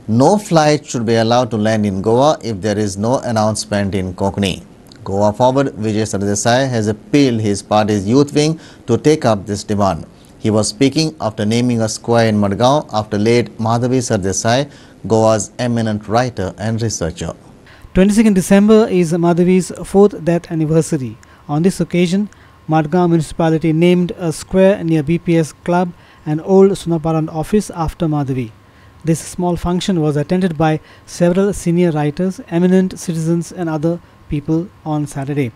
No flight should be allowed to land in Goa if there is no announcement in Konkani. Goa Forward Vijay Sardesai has appealed his party's youth wing to take up this demand. He was speaking after naming a square in Madgaon after late Madhavi Sardesai, Goa's eminent writer and researcher. 22nd December is Madhavi's fourth death anniversary. On this occasion, Madgaon municipality named a square near BPS Club and old Sunaparant office after Madhavi. This small function was attended by several senior writers, eminent citizens and other people on Saturday.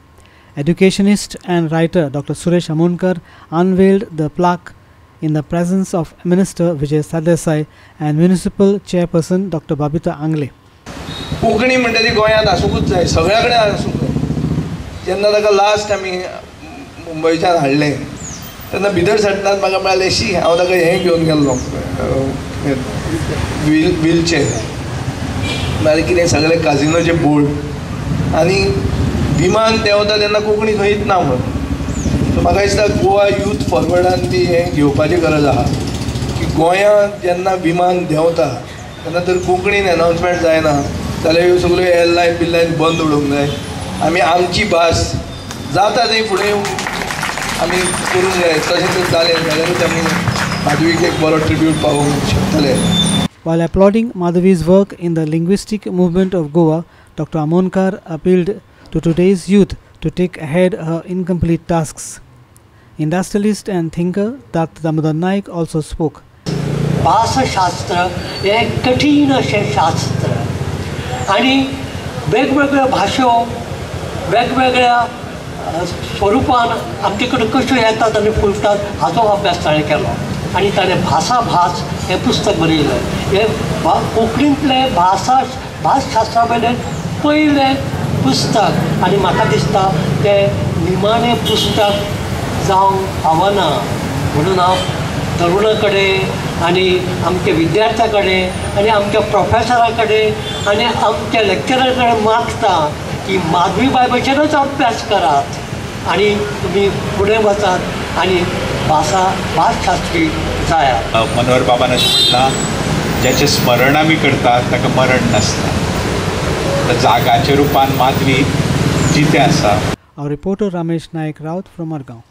Educationist and writer Dr. Suresh Amonkar unveiled the plaque in the presence of Minister Vijay Sardesai and Municipal Chairperson Dr. Babita Angle. Konkani म्हणटा ती गोंयांत आसूंकूच जाय, सगळ्या कडेन आसूंक जाय. जेन्ना ताका लास्ट आमी मुंबयच्यान हाडलें तेन्ना भितर सरतना म्हाका मेळ्ळें शी, हांव ताका हें घेवन गेल्लो व्हीलचेर, नाल्यार कितें सगळे काजिनोचे बोर्ड आनी विमान देंवता तेन्ना कोंकणी खंयच ना म्हणून. सो म्हाका दिसता गोवा यूथ फॉरवर्डान ती हें घेवपाची गरज आहा की गोंयांत जेन्ना विमान देंवता तेन्ना जर कोंकणीन एनाउन्समेंट जायना जाल्यार ह्यो सगळ्यो एअरलायन बिरलायन बंद उडोवंक जाय. आमी आमची भास जाता थंय फुडें आमी करूंक जाय. तशें जर जालें जाल्यारूच आमी माधवीक एक बरो ट्रिब्यूट पावोवंक शकतले. While applauding Madhavi's work in the linguistic movement of Goa, Dr. Amonkar appealed to today's youth to take ahead her incomplete tasks. Industrialist and thinker Datta Damodar Naik also spoke. भासशास्त्र हें कठीण अशें शास्त्र आनी वेगवेगळ्यो भाशो वेगवेगळ्या स्वरुपान आमचे कडेन कश्यो येतात आनी फुलतात हाचो अभ्यास ताणें केलो आनी ताणें भासाभास हें पुस्तक बरयलें. हें कोंकणींतलें भासशास्त्रा वयलें पयलें पुस्तक आनी म्हाका दिसता तें निमाणें पुस्तक जावंक फावना. म्हणून हांव तरुणा कडेन आनी आमच्या विद्यार्थ्यां कडेन आनी आमच्या प्रोफेसरा कडेन आनी आमच्या लेक्चरा कडेन मागता की माधवीबाय भशेनच अभ्यास करात आनी तुमी फुडें वचात आनी भासशास्त्री जायात. मनोहर बाबान अशें म्हटलां, ज्याचें स्मरण आमी करतात ताका मरण नासता. जागाच्या रुपान माधवी जितें आसा. Our reporter Ramesh Naik Raut from Madgaon.